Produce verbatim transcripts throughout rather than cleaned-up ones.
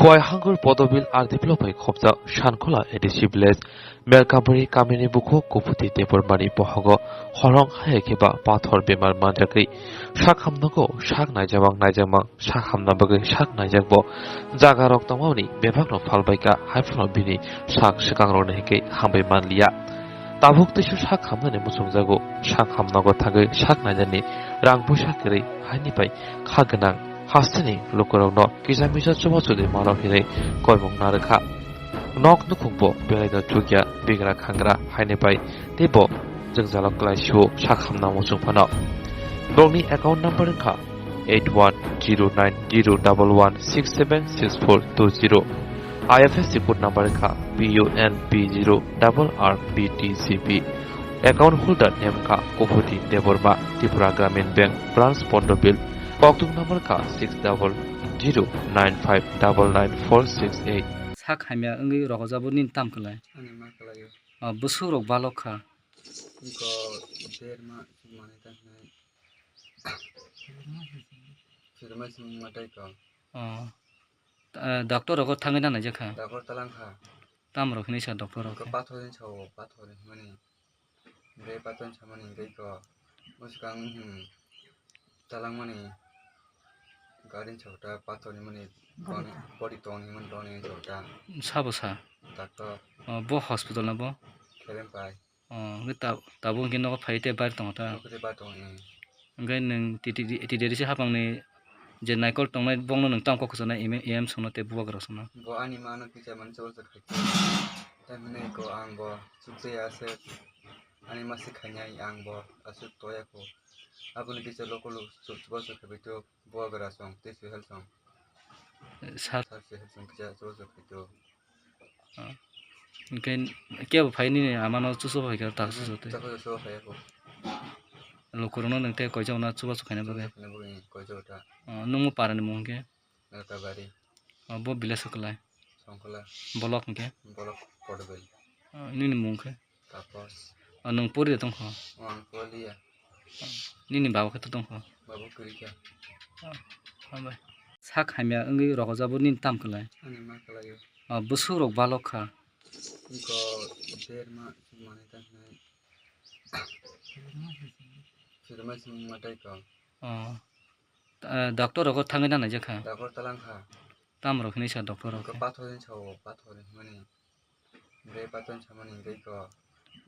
Boihangur Podobil R D block bai khopjak Sankola A D C village, Melkabari kamini bukhuk Kuphuti Debbarmani bohogo holong haya khe ba pathor bemar manjagwi sak hamnogo sak naijakmang naijakmang sak hamna bagwi sak naijakbo jagarok tongmani bebakno phalbaikha, haiphano bini sak swkangrokni hwnkhe hambai manliya. Tabuk teisa sak hamnani muchungjago, sak hamnogo thangwi sak nainani rang puisa kwrwi haini bai kha gwnang hasteni lukurokno kisa misa chubachu de mano hinwi koimung narwkha. Nok nukhungbo belaino chukya bigra khangra haini bai teibo jwngjalo kwlaisio sak hamna muchung phano. Borokni account number wngkha eight one zero nine zero double one six seven six four two zero. I F S C code number wngkha P U N P zero double R B T C B. Account holder name wngkha Kuphuti Debbarma, Tripura Gramin Bank branch Podobil. Koktuk number wngkha six double zero nine five double nine four six eight. Sak hamya wngwi rogojabo nini tam kwlai? Ani ma kwlaio. O, bwswk rok balok kha. Iko der ma manwi ta hinai. Sirma sing matai ko. O. Ta-, doctor rogo thangwi na naijak kha? Doctor talang kha. Tam rok hinwi sa doctor rok? Ko pathor ni sao, pathor ni mani. Bre pathor ni samani bre ko. Muskang, hmm, talang mani. Garin sao ta pathor ni mani. Body. Body tong ni mani, tong ni sao ta. Sabo sa? Doctor. O, bo hospital na bo? Kerem pai. O, hwnkhe ta-, tabuk hwnkhe nogo phai tei bar tongo ta? Nogo tei bar tongo, eh. Hwnkhe nwng T T D, T D R C hapangni je naikol tongnai bongno nwng tamo kok kwchana E M, E M songno tei bubagra songno? Bo ani mano kisa mani chobol chok khai. Tai hwnwi ko ang bo chukjaya aswk ani masi khainai ang bo aswk toya kho. Aboni kisa lokolo chobol chok khai bai tok. Bubagra song tei Suhel song. Sir. Sir Suhel song kisa chubachu khaito. Ah. Hwnkhe kebo phai nini amano chuso phai kha ta chuso tei. Chakho chuso phai kho. Lukurokno nwng tei koijakna chubachu khaina bagwi? Chubachu khaina bagwi koijak ta. Ah, nwngmo parani mung hwnkhe? Melkabari. Ah, bo village kwlai? Songkhola. Block hwnkhe? Block Podbil. Ah, nini mung hwnkhe? Tapos. O, nwng pori de tongkho? O, ang poriya. Nini baba khe to tongkho? Baba kwrwi kha. O, hambai. Sak hamya wngwi rogojabo nini tam kwlai? Ani ma kwlaio. O, bwswk rok balok kha? Iko der ma manwi ta hinai. Sirma sing matai ko. O. Ta-, doctor rogo thangwi na naijak kha? Doctor talang kha. Tam rok hinwi sa doctor rok? Iko pathor ni sao, pathor ni mani. Bre pathor ni samani hwnkhe iko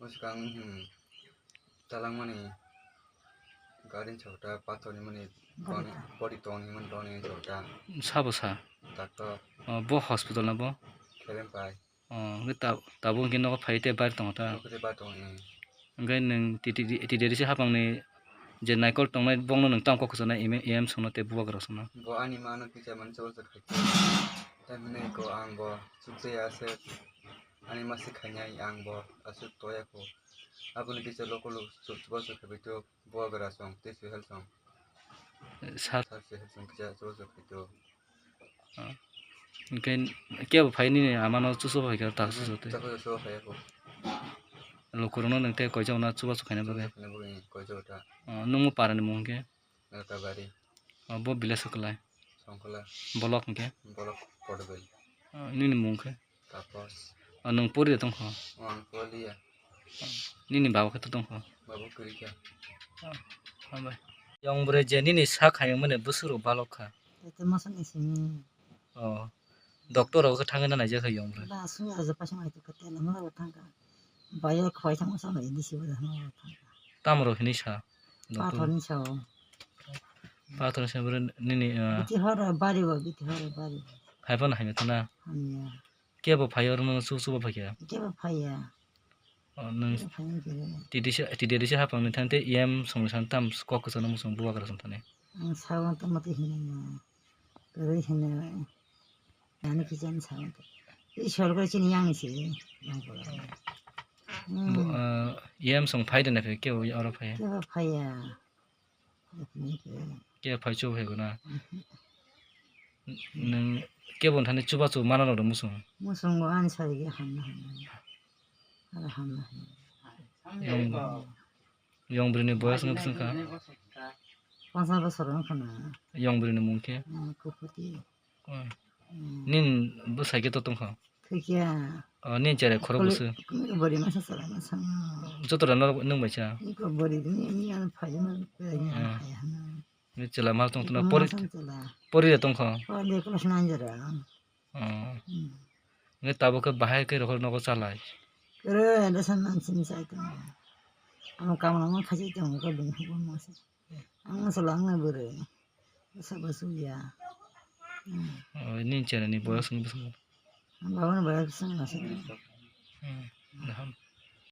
muskang, hmm, talangmani garin chokta pathor ni mani body tong ni mani tong ni chokta. Sabo sa? Doctor. O, bo hospital na bo? Kerem pai. O, hwnkhe ta-, tabuk hwnkhe nogo phai tei bar tongo ta? Nogo tei bar tongo, eh. Hwnkhe nwng T T D, T D R C hapangni je naikol tongnai bongno nwng tamo kok kwchana E M, E M songno tei bubagra songno? Bo ani mano kisa mani chobol chok khai. Tai hwnwi ko ang bo chukjaya aswk ani masi khainai ang bo aswk toya kho. Aboni kisa lokolo chobol chok khai bai tok. Bubagra song tei Suhel song. Sir. Sir Suhel song kisa chubachu khaito. Ah. Hwnkhe kebo phai nini amano chuso phai kha ta chuso tei? Chakho chuso phai kho. Lukurokno nwng tei koijakna chubachu khaina bagwi? Chubachu khaina bagwi koijak ta. Ah, nwngmo parani mung hwnkhe? Melkabari. Ah, bo village kwlai? Songkhola. Block hwnkhe? Block Podbil. Ah, nini mung hwnkhe? Tapos. O, nwng pori de tongkho? O, ang poriya. Nini baba khe to tongkho? Baba kwrwi kha. O, hambai. Yong bwrwi je nini sak hamya mani bwswk rok balok kha? Tete masa ni simi. O, doctor rok khe thangwi na naijak kha yong bwrwi? Ba, sui aja paisa mai to kete na mala thangkha. Bayo khwai thang masa mai ni sibo da mala thangkha. Tamo rok hinwi sa? Doctor. Pathor ni sao. Pathor ni sao bwrwi nini, ah, biti horo bari bo, biti horo bari bo. Hai phano hamya to na? Hamya. Kebo phai oro no chuba chuba phaikha? Kebo phaiya. O, nwng kebo phaiya khe. T D C, T D R C hapang ni thang tei E M song ni thang tam kok kwchana muchung bubagra song thani. Ang sawan tamo tei hinwi no. Kwrwi hinwi. Ani kijan sawan tei. Ishwar ko chini yang se. Yang ko. Bo, ah, E M song phai de na phe kebo oro phai? Kebo phaiya. Khe phai chu phai guna. Nwng kebo thani chuba chu mana rok musung? Musung go ani sari ge hamna hamna. Ala hamna hamna. Yong, yong bwrwi ni boyas wng kha? Ponsas bosor wng kha na. Yong bwrwi ni mung khe? Kuputi. Oi. Hmm. Nin bwsai khe to tongkha? Thikya. O, nin cherai khorok bwswk? Bori masa chala masa. Joto rano nwng bai cha? Iko bori dini, ini ano phai ma pera ni ano Hmm. Phai hana. Ni chwla ma tong tuna Iko pori, masa chala. Pori re tongkha? Pori class nine jora. Oh. Hmm. Nge tabuk khe bahai khe rohor nogo chalai. Kere, anda san man sin sai to. Amo kamla man khaji to ko ding ko mo se. Ang sala ang bere. Sa ba su ya. Hmm. Oh, ini chera ni boyos ngi bising. Ang bawa na boyos sang na se. Hmm. Daham.